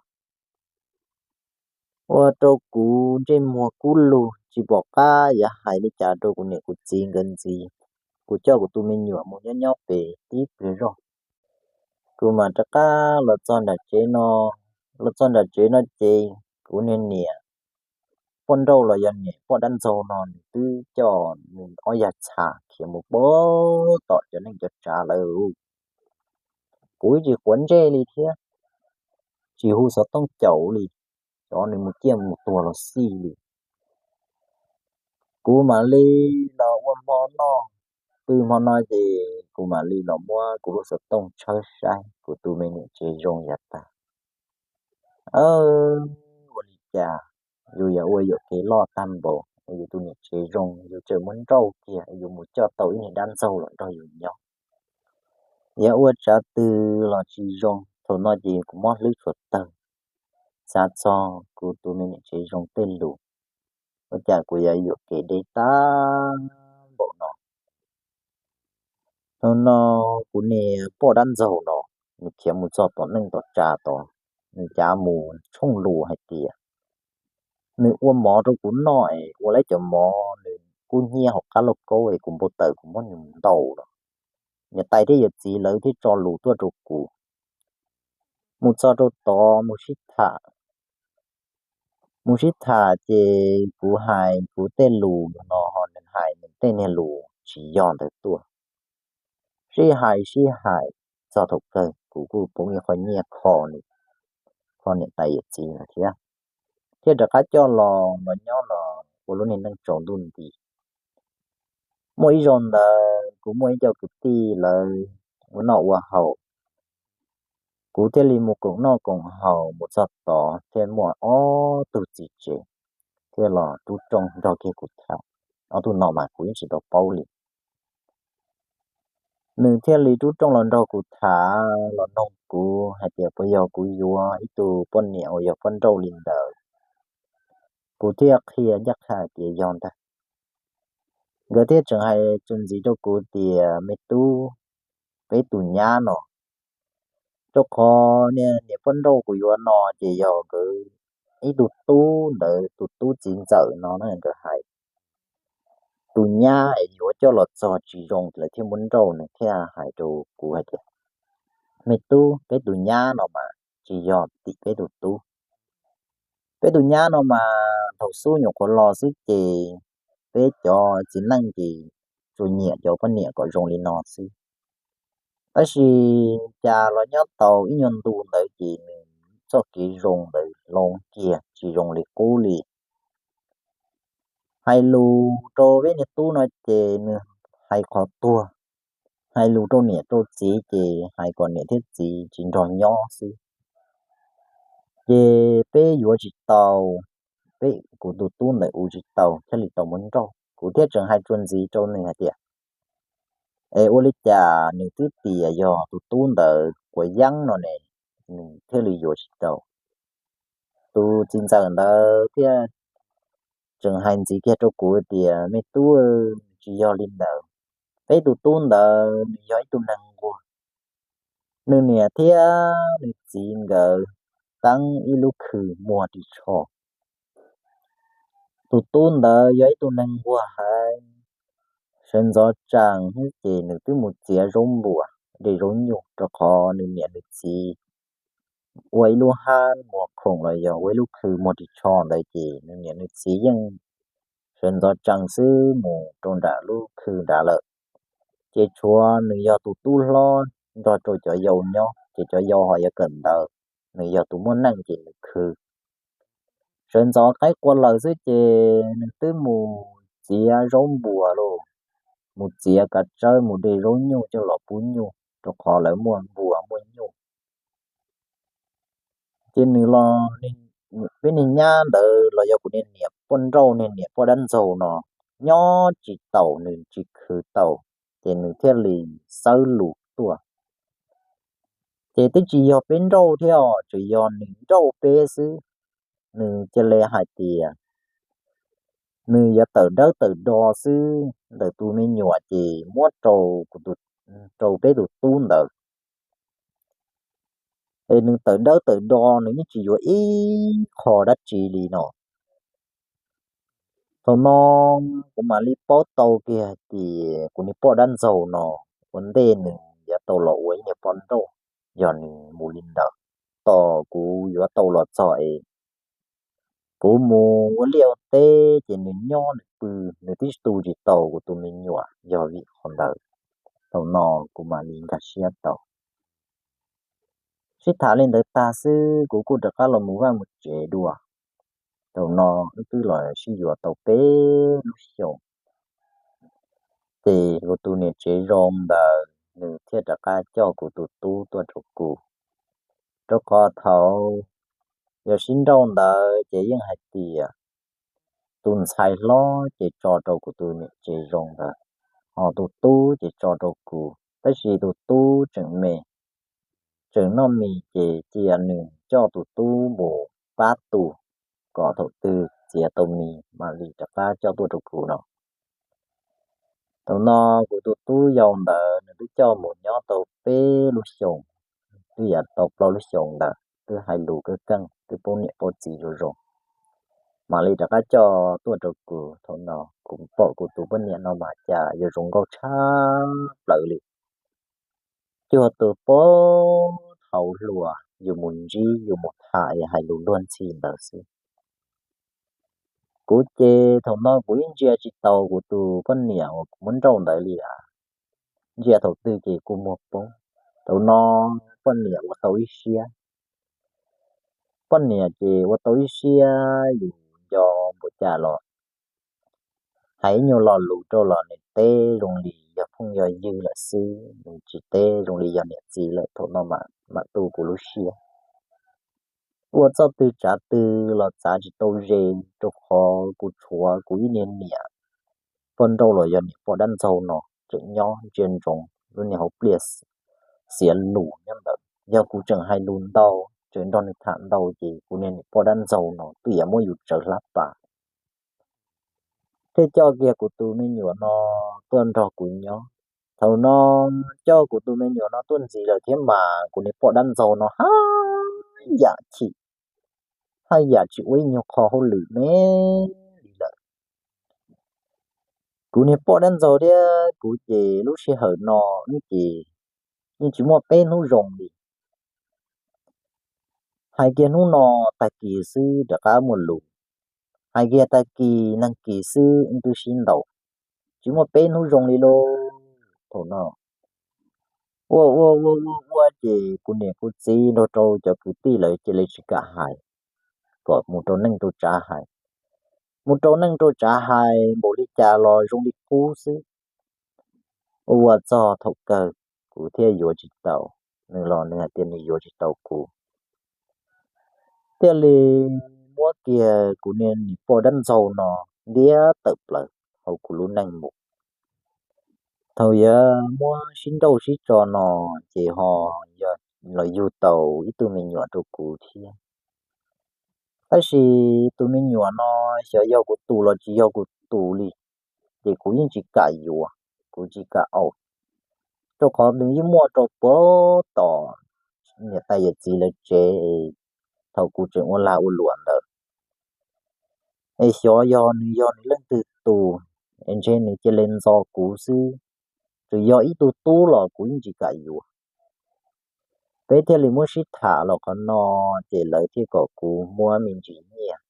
ua rau kuv ntsej muag kub lug tsis pom qab yuav hais li cas rau kuv niam kuv txiv nkawd ntxiv. Kuv coj kuv tus me nyuam mus nyob nyob pem tib pliag zog. Kuv mam rov qab los txog nram tsev no, los txog nram tsev no ces kuv niag niam poj nrauj los yog niam poj dab ntxaug no nws twb coj nws ob yag txha khiav mus pem tom cov neej cov tsav lawm. Kuv tsis quav ntsej li thiab, tsis hu xov tooj caum li, cov nws mus ciaj mus tuag los xij li. Kuv mam li los ua hmo noj, pw hmo no ces kuv mam li los muab kuv lub xov tooj tshawb saib kuv tus me niam tsev zoo yav tag. Ua li cas yus yuav ua yuam kev loj tag npaum, yus tus niam tsev zoo yus tseem muab nrauj kiag, yus mus coj tau ib niag dab ntxaug los nrog yus nyob. Yuav ua tsav twg los tsis zoo, thaum no ces kuv mob hlwb tshuav tawg. xav txog kuv tus me niam tsev zoo tej lus, ua cas kuv yuav yuam kev deb tag npaum no. Thaum no kuv niam poj dab ntxaug no, nws khiav mus txog tom neej tom tsa tod, nws cav mus tshooj lus hais tias nws ua mov rau kuv noj es ua lawv cov mov nws kub hnyiab hauv qab lauj kaub es kuv npau taws kuv muab nws ntaus no. Niam tais thiab yawm txiv lawv thiaj tso lus tuaj rau kuv. Mus txog rau tod mus sib tham, mus sib tham ces kuv hais kuv tej lus no ho nws hais nws tej niag lus tsis yog ntawd tuaj. Sib hais sib hais txog thaum kawg kuv kuj poob ib qho nyiaj kho nws, kho niam tais yawm txiv lawm thiab, thiaj rov qab coj los los nyob los ua lub niag neej tsaus ntuj nti. Muaj ib zaug ntawd kuv muaj ib co kwv tij lawv ua noj ua haus, kuv thiaj li mus koom noj koom haus mus txog tod thiaj muaj ob tug txiv tsev thiaj los rub rooj nrog kiag kuv tham. Ob tug no mas kuv yeej tsis tau paub li. Nws thiaj li rub rooj los nrog kuv tham los noog kuv hais tias puas yog kuv yuav ib tug poj niam uas yog poj nrauj li ntawd. Kuv thiaj qhia ncaj qha tias yog ntag. Nkawd thiaj tseem hais txuas ntxiv rau kuv tias me tub, peb tus nyab no, rau qhov niag niam poj nrauj kuv yuav no ces yog nkawd ib tug tub ntawd tus tub txiv ntxawm no na, nkawd hais tus nyab es yuav coj los txog tsis zoo lawv thiaj muab nrauj. Nws thiaj hais rau kuv hais tias me tub, peb tus nyab no mas tsis yog tim peb tus tub. Peb tus nyab no mas thaum xub nyuam qhuav los xwb ces peb cov txiv neej ces tsuas nyiam cov poj niam kom zoo li no xwb. Tab sis cas los nyob tau ib nyuag ntu ntawd ces nws txoj kev zoo ntawd hloov kiag tsis zoo li qub li. Hais lus rau peb niag tub no ces nws hais qhov tuag, hais lus rau niam rau txiv ces hais kom niam thiab txiv tsis nrog nyob xwb. Ces peb yuav tsis tau, peb kuv tus tub ntawd ua tsis tau thiaj li tau muab nrauj. Kuv thiaj tseem hais txuas ntxiv rau nws hais tias es ua li cas nws twb tias yog tus tub ntawd quav yeeb no ne, nws thiaj li yuav tsis tau. Tus txiv ntxawm ntawd thiaj tseem hais ntxiv kiag rau kuv tias me tub, tsis yog li ntawd. Peb tus tub ntawd nws yog ib tug neeg nquag. Nws niam thiab nws txiv nkawd teeb ib lub khw muag ris tsho. Tus tub ntawd yog ib tug neeg nquag heev, sawv ntxov tsaus ntuj ces nws twb mus txiav zaub npua, de zaub nyuj, rau qhov nws niam nws txiv ua ib lub hab muag khoom los yog ua ib lub khw muag ris tsho ntawd ces nws niam nws txiv yeej sawv ntxov tsaus ntuj xwb mus rau nram lub khw nrad lawm. Ces tshuav nws yog tus tub hlob nrog rau cov yau nyob, ces cov yau ho yuav kawm ntawv, nws yog tus muaj neej ces nws khw. Sawv ntxov qaib qua lawm xwb ces nws twb mus txiav zaub npua lauj, mus txiav kav tsawb mus de zaub nyuj coj los pub nyuj, rau qhov lawv muaj npua muaj nyuj. Ces nws los, peb niag nyab ntawd los yog kuv niag niam poj nrauj niag niam poj dab ntxaug no nyob tsis taus, nws tsis khwv tau, ces nws thiaj li xawb lus tuaj. Ces twb tsis yog peb nrauj thiab os, tsuas yog nws nrauj peb xwb. Nws cia li hais tias nws yuav tawm dawb tawm do xwb, ntawm tus me nyuam ces muab rau, rau peb tus tub ntawd. Es nws tawm dawb tawm do, nws yeej tsis yuav ib qho dab tsi li no. Thaum no kuv mam li paub tau kiag hais tias kuv niag poj dab ntxaug no ua ntej nws yuav tau los ua ib niag poj nrauj, yog nws mus li ntawd, tos kuv yuav tau los txog es kuv mus ua liaj ua teb ces nws nyob nws pw, nws twb tu tsis tau kuv tus me nyuam yog vim qhov ntawd. Thaum no kuv mam li nkag siab tau. Sib tham li ntawd tag xwb kuv kuj rov qab los mus vaj mus tsev dua. Thaum no wb twb los sib yuav tau peb lub xyoos, ces kuv tus niam tsev zoo ntawd nws thiaj rov qab coj kuv tus tub tuaj rau kuv. Rau qhov thaum yog sib nrauj ntawd ces yeej hais tias tus ntxhais hlob ces tso rau kuv tus niam tsev zoo ntawd, ho tus tub ces tso rau kuv, tab sis tus tub tseem me, tseem noj mis ces cia nws coj tus tub mus pab tus, kom thaum twg txiav tau mis mam li rov qab coj tuaj rau kuv no. Thaum no kuv tus tub yau ntawd nws twb coj mus nyob tau peb lub xyoos, twb yam tau plaub lub xyoos ntawd twb hais lus keej keej, twb paub niam paub txiv zoo zoo, mam li rov qab coj tuaj rau kuv. Thaum no kuv pom kuv tus poj niam no mas cas yuav zoo nkauj tshaj plaws li. Cuag tus pog thaum hluas yus mus ntsib yus mus tham es hais lus luag ntxhi ntawd xwb. Kuv ces thaum no kuv yeej ntsia tsis tau kuv tus poj niam uas kuv muab nrauj ntawd li as. Ntsia thaum twg ces kuv muag poob. Thaum no poj niam ua tau ib siab. Poj niam ces ua tau ib siab, yus nco npaum cas los hais ib nyuag lo lus rau los nws teb zoo li yog phooj yog ywg lawm xwb, nws tsis teb zoo li yog niam txiv lawm. Thaum no mam tu kuv lub siab. Ua txoj twg tsav twg los txav tsis tau ze, rau qhov kuv tshuav kuv ib niag niam poj nrauj los yog niam poj dab ntxaug no tseem nyob ntsia ntsoov lub niag hauv pliaj xiav lus nyob ntawd. Yog kuv tseem hais lus ntau, tseem nrog nws tham ntau ces kuv niag niam poj dab ntxaug no twb yuav muab yus tsawv hlab pas. Thiaj coj kiag kuv tus me nyuam no tuaj nrog kuv nyob. Thaum no coj kuv tus me nyuam no tuaj ntxiv lawm thiab mas kuv niag poj dab ntxaug no haj yam chim, haj yam tsis ua ib nyuag qho hauj lwm me li lawm. Kuv niag poj dab ntxaug thiab kuv ces lub sij hawm no wb ces yeej tsis muaj peb hnub zoo li. Hais kiag hnub no tag kis xwb rov qab muaj lus, hais kiag tag kis nag kis xwb wb twb sib ntaus, tsis muaj peb hnub zoo li lauj. Thaum no ua ua ua ua ua ces kuv niam kuv txiv nrog rau cov kwv tij lawv cia li tsis kam hais, kom mus rau neej rau tsav hais. Mus rau neej rau tsav hais npaum li cas los zoo li qub xwb. Ua ua txog thaum kawg kuv thiaj yuav tsis tau nws los nws hais tias nws yuav tsis tau kuv. Thiaj li muab kiag kuv niag niam poj dab ntxaug no ntiab tawm plaws hauv kuv lub neej mus. Thaum yuav muab sib nrauj sib tso no ces ho yog los yug tau ib tug me nyuam rau kuv thiab. Tab sis tus me nyuam no xyov yog kuv tus los tsis yog kuv tus li, ces kuv yeej tsis kam yuav, kuv tsis kam au, rau qhov nws yeej muaj rau puag tom niam tais yawm txiv lawv tsev es thaum kuv tseem ua lag ua luam ntawd. Es xyov yog nws yog nws leej twg tus, es ntshe nws cia li ntxo kuv xwb. Tsuas yog ib tug tub los kuv yeej tsis kam yuav. Peb thiaj li muab sib tham los qhov no, ces lawv thiaj kom kuv muab me ntsis nyiaj,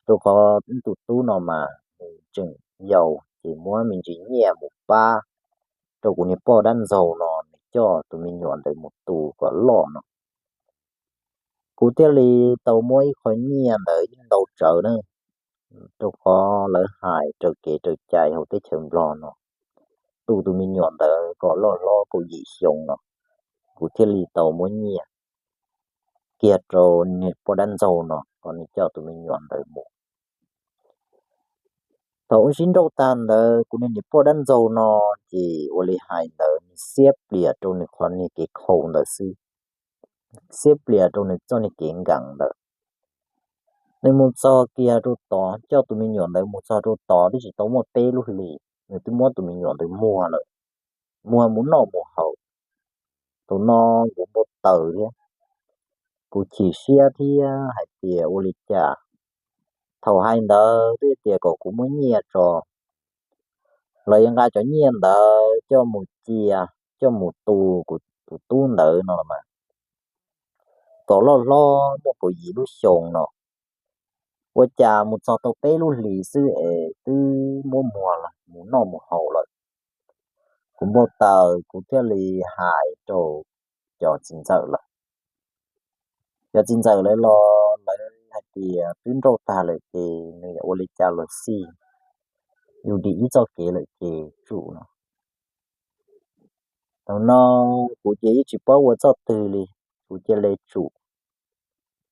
rau qhov tus tub no mas nws tseem yau, ces muab me ntsis nyiaj mus pab rau kuv niag poj dab ntxaug no nws coj tus me nyuam ntawd mus tu kom loj no. Kuv thiaj li tau muab ib qho nyiaj ntawd ib ntau tsawv na, rau qhov lawv hais raws kev raws cai hauv teb chaws Nplog no, tu tus me nyuam ntawd kom loj hlob kaum yim xyoo no, kuv thiaj li tau muab nyiaj kiag rau niag poj dab ntxaug no kom nws coj tus me nyuam ntawd mus. Thaum wb sib nrauj tag ntawd kuv niag niam poj dab ntxaug no ces ua li hais ntawd nws xiab plias rau nws qhov niag kev khaus ntawd xwb, xiab plias rau nws txoj niag kev nkees ntawd. Nws mus txog kiag rau tod, coj tus me nyuam ntawd mus txog rau tod twb tsis tau muaj peb lub hlis, nws twb muab tus me nyuam ntawd muag lawm, muag mus noj mus haus. Thaum no kuv npau taws thiab, kuv chim siab thiab hais tias ua li cas. Thaum hais ntawd twb tias kom kuv muab nyiaj tso, los yuav nqa cov nyiaj ntawd coj mus cia, coj mus tu kuv tus tub ntawd no los mas, kom loj hlob muaj kaum yim lub xyoo no. Ua cas mus txog tau peb lub hlis xwb es twb muab muag los mus noj mus haus lawm. Kuv npau taws kuv thiaj li hais rau cov txiv ntxawm lawm. Cov txiv ntxawm lawv los lawv hais tias twb nrauj tag lawm ces nws yuav ua li cas los xij, yus dim ib txoj kev lawm ces tsum no. Thaum no kuv ces yeej tsis paub ua txoj twg li, kuv cia li tsum,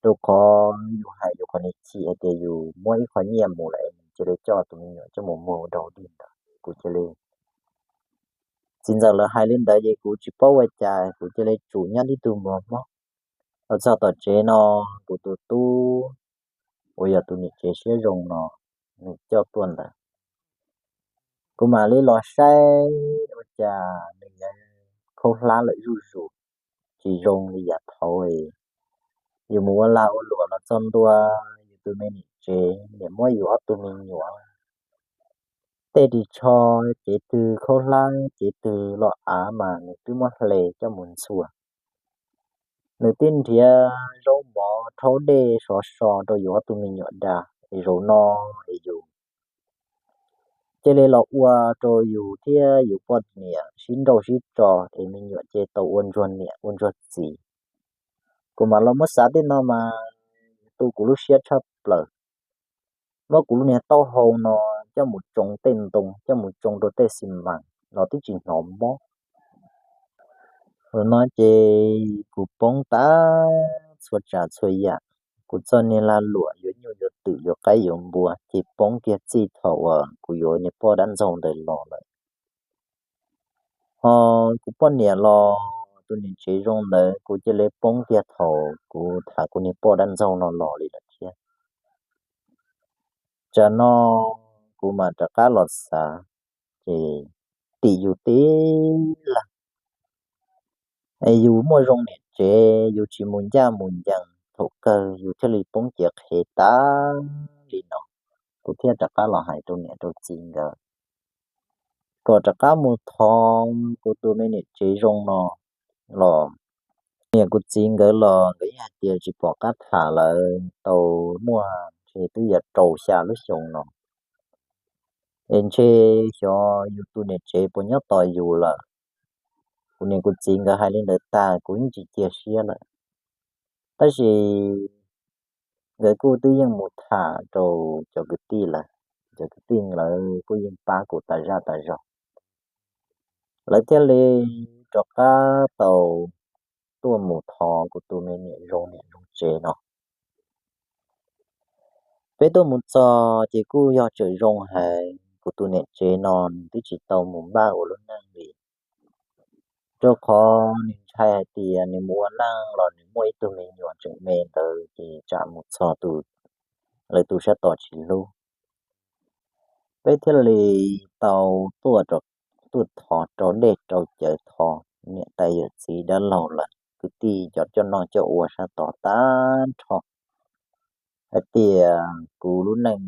rau qhov yus hais yus qhov niag chim hais tias yus muab ib qho nyiaj mus lawm es nws cia li coj tus me nyuam coj mus muag ua dog dig ntawd kuv cia li, txiv ntxawm lawv hais li ntawd ces kuv tsis paub ua cas kuv cia li tsum nyob tib tug npua Hmoob. Los txog tom tsev no, kuv tus tub uas yog tus niam tsev siab zoo no, nws coj tuaj ntawd. Kuv mam li los saib ua cas nws khaub hlab lawm zuj zus, tsis zoo li yav thaud. Yus mus ua lag ua luam los txog ntua, yus tus me niam tsev niam muab yus ob tug me nyuam tej ris tsho, cev twg khaub hlab cev twg los av mas nws twb muab hle coj mus ntxhua. Nws twb nrhiav zaub mov rhaub dej sov so rau yus ob tug me nyuam da, es zaum no es yus cia li los ua rau yus thiab yus poj niam sib nrauj sib tso, es me nyuam ces tau ua ntsuag niam ua ntsuag txiv. Kuv mam los muab xav tej no mas tu kuv lub siab tshaj plaws. Muab kuv lub niag taub hau no coj mus tsoo tej ntoo, coj mus tsoo rau tej xi mas los twb tsis hnov mob. Thaum no ces kuv poob tag txhua tsav txhua yam. Kuv txoj niag lag luam yuav nyuj yuav twm yuav qaib yuav npua ces poob kiag txij thaum uas kuv yuav niag poj dab ntxaug ntawd los lawm. Ho kuv poj niam los tus niam tsev zoo ntawd kuv cia li poob kiag thaum kuv tham kuv niag poj dab ntxaug no los li lawm thiab. Tsam no kuv mam rov qab los xav, ces tim yus tib lag, es yus muaj zoo niam tsev yus tsis mus ncaj mus ncees thaum kawg yus thiaj li poob ciav qhev tag li no. Kuv thiaj rov qab los hais rau niam rau txiv nkawd kom rov qab mus thov kuv tus me niam tsev zoo no los. Niam kuv txiv nkawd los nkawd yeej hais tias tsis pom qab tham lawm, tau muaj ntshe twb yuav rau xya lub xyoo no, es ntshe xyov yus tus niam tsev puas nyob tos yus lawm. Kuv niam kuv txiv nkawd hais li ntawd tag kuv yeej tsis cia siab lawm. Tab sis nkawd kuj twb yeej mus tham rau cov kwv tij lawm, cov kwv tij lawv kuj yeej pab kuv tas zaj tas zog. Lawv thiaj li rov qab tau tuaj mus thov kuv tus me niam zoo niam zoo tsev no. Peb tuaj mus txog ces kuj yog tseem zoo heev, kuv tus niam tsev no nws twb tsis tau mus npaj ua lub neej li, rau qhov nws ntshai hais tias nws mus ua neej los nws muaj ib tug me nyuam tseem me ntawd ces tsam mus txog tus, lawv tus sab tom tsis hlub. Peb thiaj li tau tuaj, tuaj thov rau dej rau cawv, thov niam tais yawm txiv dab laug lawv kwv tij cov coj noj coj ua sab tod tag nrho hais tias kuv lub neej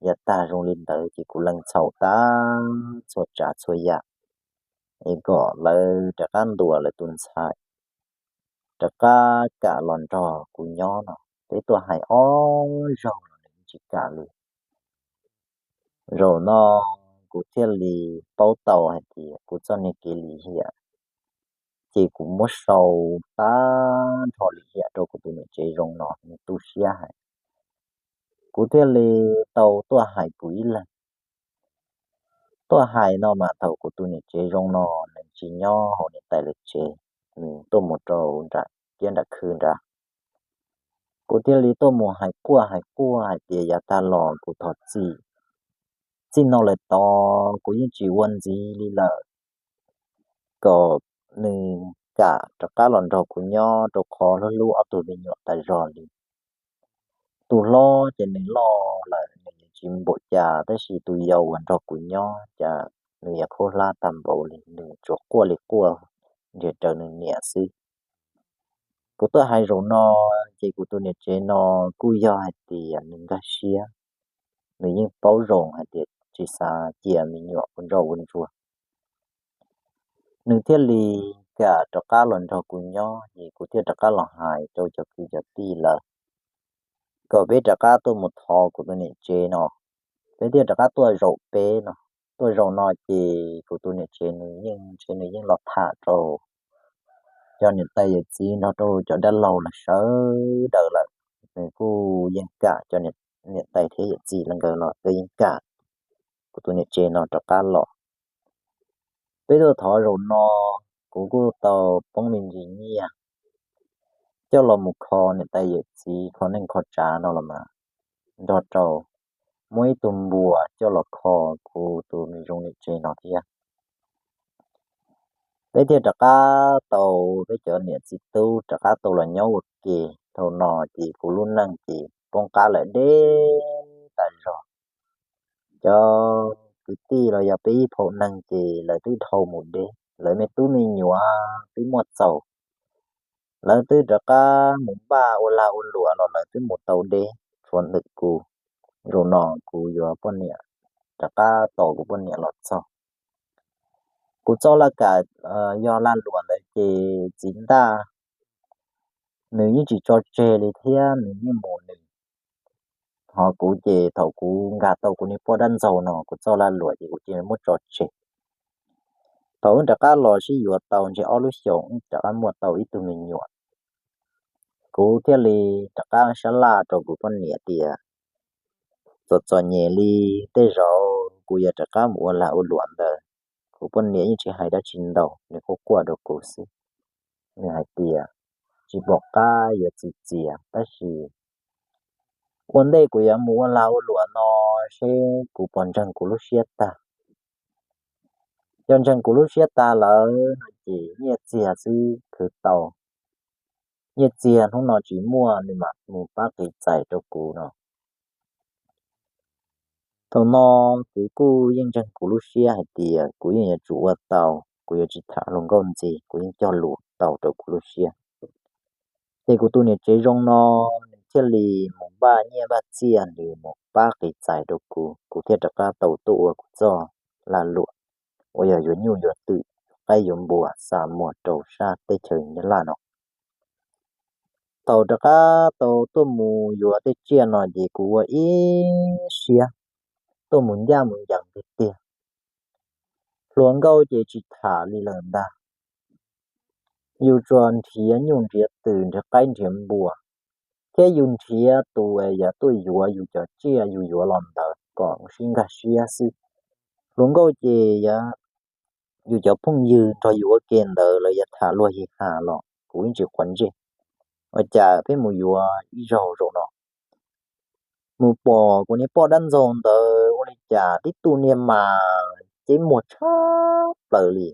yav tag zoo li ntawd ces kuv lees txhaum tag txhua tsav txhua yam, es kom lawv rov qab ntuas lawv tus ntxhais rov qab kam los nrog kuv nyob no. Peb tuaj hais ob zaug los nws tsis kam li. Zaum no kuv thiaj li paub tau hais tias kuv txoj niag kev lim hiam ces kuv muab sau tag nrho lim hiam rau kuv tus niam tsev zoo no nws tu siab heev. Kuv thiaj li tau tuaj hais kuv ib leeg. Tuaj hais no mas thaum kuv tus niam tsev zoo no nws tsis nyob hauv niam tais lawv tsev, nws tuaj mus rau nram kiab nram khw nrad. Kuv thiaj li tuaj mus hais quaj hais quaj hais tias yav tag los kuv thov txim, txij no lawm tod kuv yeej tsis ua ntxiv li lawm, kom nws kam rov qab los nrog kuv nyob rau qhov hlub hlub ob tug me nyuam tas zog li. Tus hlob ces nws loj lawm nws tsis npaum cas tab sis tus yau uas nrog kuv nyob cas nws yuav khaub hlab tag npaum li, nws tsuas quaj li quaj nrhiav raws nws niam xwb. Kuv tuaj hais zaum no ces kuv tus niam tsev no kuj yog hais tias nws nkag siab, nws yeej paub zoo hais tias tsis xav cia me nyuam ua ntsoj ua ntsuag. Nws thiaj li kam rov qab los nrog kuv nyob es kuv thiaj rov qab los hais rau cov kwv cov tij lawm kom peb rov qab tuaj mus thov kuv tus niam tsev no. Peb thiaj rov qab tuaj zaum peb no. Tuaj zaum no ces kuv tus niam tsev nws yeej ntshe nws yeej los tham rau cov niam tais yawm txiv nrog rau cov dab laug lawv sawv daws lawm. Nws kuj yeej kam cov niam tais thiab yawm txiv lawv nkawd los nkawd yeej kam kuv tus niam tsev no rov qab los. Peb tuaj thov zaum no kuv kuj tau poob me ntsis nyiaj coj los mus kho niam tais yawm txiv kho neej kho tsav no los mas nrog rau muab ib tug npua coj los kho kuv tus me zoo niam tsev no thiab. Peb thiaj rov qab tau, peb cov niam txiv tub rov qab tau los nyob ua ke. Thaum no ces kuv lub neej ces poob qab lawm deb tas zog. Cov kwv tij los yog peb ib phaum neeg ces lawv twb dhau mus deb, lawv me tub me nyuam twb muaj txaus, lawv twb rov qab mus npaj ua lag ua luam los lawv twb mus tau deb, tshuav ntawm kuv. Zaum no kuv yuav poj niam, rov qab tos kuv poj niam los txog. Kuv txoj laj kam yog lag luam ntawd ces txiv Ntaj nws yeej tsis tso tseg li thiab, nws yeej mus nws. Ho kuv ces thaum kuv nkag tau kuv niag poj dab ntxaug no, kuv txoj laj luam ces kuv cia li muab tso tseg. Thaum wb rov qab los sib yuav tau ntshe ob lub xyoos wb rov qab muaj tau ib tug me nyuam. Kuv thiaj li rov qab sab laj rau kuv poj niam tias, txom txom nyem li, tej zaum kuv yuav rov qab mus ua lag ua luam ntawd. Kuv poj niam yeej tsis hais dab tsi ntau, nws quaj quaj rau kuv xwb. Nws hais tias, tsis pom qab yuav txi txias, tab sis ua ntej kuv yuav mus ua lag ua luam no seb kuv puas ntseeg kuv lub siab tag. Yog ntseeg kuv lub siab tag lawm no ces nyiaj txiag xwb khwv tau, nyiaj txiag hnub no tsis muaj nws mam mus pab qiv txais rau kuv no. Thaum no kuv kuj yeej ntseeg kuv lub siab hais tias kuv yeej yuav tsum ua tau, kuv yuav tsis tham hluas nkauj ntxiv, kuv yeej cog lus tau rau kuv lub siab. Ces kuv tus niam tsev zoo no nws thiaj li mus npaj nyiaj npaj txiaj nws mus pab qiv txais rau kuv, kuv thiaj rov qab tau tuaj ua kuv txoj lag luam uas yog yuav nyuj yuav twm, qaib yuav npua xa muag rau sab teb chaws Nyab Laj no. Thaum rov qab tau tuaj mus yuav tej tsiaj no ces kuv ua ib siab tuaj mus ncaj mus ncees tiag tiag. Hluas nkauj ces tsis tham li lawm ntag. Yus tsuas nrhiav nyuj nrhiav twm nrhiav qaib nrhiav npua, thiab yus nrhiav tus uas yog tuaj yuav yus cov tsiaj yus yuav los ntawd kom sib nkag siab xwb. Hluas nkauj ces yog yus cov phooj ywg nrog yus ua ke ntawd lawv yuav tham luag hi ha los kuv yeej tsis quav ntsej. Ua cas peb mus yuav ib zaug zaum no mus pom kuv niag poj dab ntxaug ntawd ua li cas tib tug niag mas ceb muag tshaj plaws li.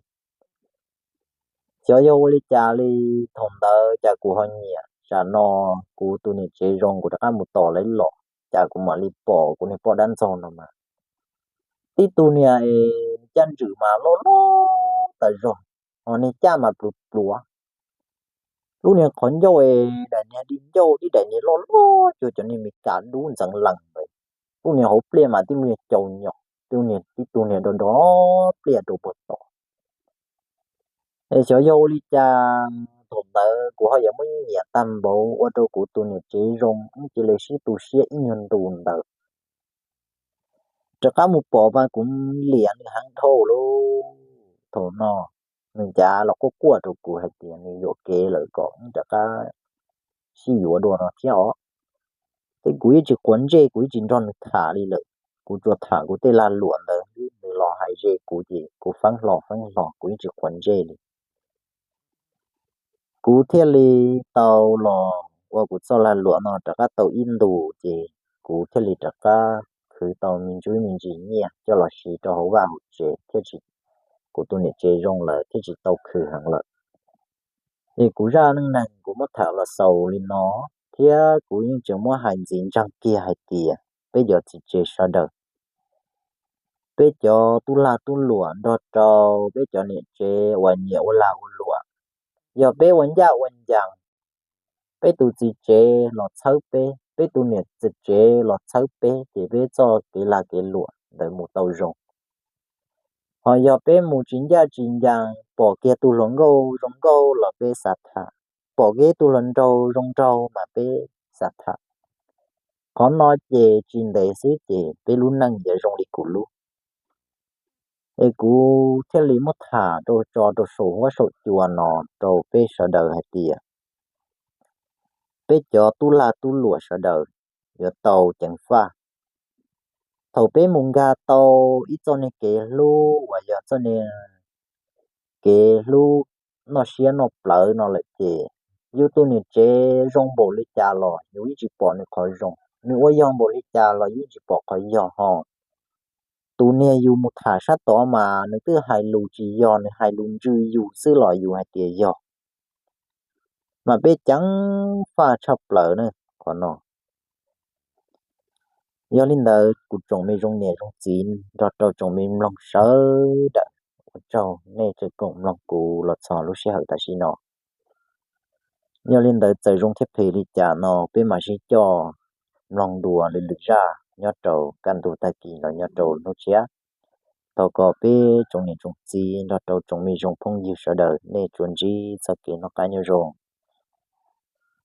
Xyov yog ua li cas li, thaum ntawd cas kuv ho nyiam, tsam no kuv tus niam tsev zoo kuv rov qab mus tos lawv los, cas kuv mam li pom kuv niag poj dab ntxaug no mas tib tug niag es caj ntswm mas loj loj tas zog, ho niag caj mas pluav pluav. Lub niag qhov ncauj es daim niag di ncauj tib daim niag loj loj cuag cov niag Meskas dub ntxeev lees ntawd. Lub niag hauv pliaj mas tib lub niag cau nyom, tib tug niag do do pliaj rau puag tod. Es xyov yog ua li cas thaum ntawd kuv ho yuav muab nyiam tag npaum ua rau kuv tus niam tsev zoo wb cia li sib tu siab ib nyuag ntu ntawd. Rov qab mus pom mas kuv liam nws heev dhau lawm. Thaum no nws cav los quaj quaj rau kuv hais tias nws yuam kev lawm kom wb rov qab sib yuav dua no thiab os. Ces kuv yeej tsis quav ntsej, kuv yeej tsis nrog nws tham li lawm. Kuv tsuas tham kuv tej lag luam ntawd, nws los hais ze kuv ces kuv feeb hlo feeb hlo, kuv yeej tsis quav ntsej li. Kuv thiaj li tau los ua kuv txoj lag luam no rov qab tau ib ntus ces kuv thiaj li rov qab khwv tau me ntsis me ntsis nyiaj coj los siv rau hauv vaj hauv tsev thiab, kuv tus niam tsev zoo lawm thiaj tsis tau khwv heev lawm. Es kuv zaj neej neeg kuv muab tham los xaus li no, thiab kuv yeej tseem muab hais ntxiv ntseeg kiag hais tias peb cov txiv tsev sawv daws, peb cov tub lag tub luam nrog rau peb cov niam tsev uas nyiam ua lag ua luam, yog peb ua ncaj ua ncees, peb tus txiv tsev los txhawb peb, peb tus niam txiv tsev los txhawb peb, ces peb txoj kev lag kev luam ntawd mus tau zoo. Ho yog peb mus tsis ncaj tsis ncees, pom kiag tus hluas nkauj zoo nkauj los peb xav tham, pom kiag tus hluas nraug zoo nraug mas peb xav tham. Qhov no ces tsis ntev xwb ces peb lub neej yuav zoo li kuv lub. Es kuv thiaj li muab tham rau tso rau saum huab saum cua no rau peb sawv daws hais tias peb cov tub lag tub luam sawv daws yuav tau ceev faj. Thaum peb mus nkag tau ib txoj niag kev hlub uas yog txoj niag kev hlub noj siab noj plawv no lawm ces yus tus niam tsev zoo npaum li cas los yus yeej tsis pom nws qhov zoo, nws ua yog npaum li cas los yus yeej tsis pom qhov yog ho. tus niag yus mus tham sab tod mas nws twb hais lus tsis yog, nws hais lus ntswj yus xwb los yus hais tias yog. Mas peb ceev faj tshaj plaws na qhov no. Yog li ntawd kuv tsoom me zoo niam zoo txiv nrog rau tsoom me mloog sawv daws, ua tsaug nej tseem koom mloog kuv los txog lub sij hawm tam sim no. Yog li ntawd txawm zoo thiab phem li cas no peb mam sib coj mloog dua lwm lwm zaj nyob rau kaj ntug tag kis los nyob rau hnub tshiab. Thov kom peb tsoom niam tsoom txiv nrog rau tsoom me zoo phooj ywg sawv daws nej tsuas ntsib txoj kev noj qab nyob zoo.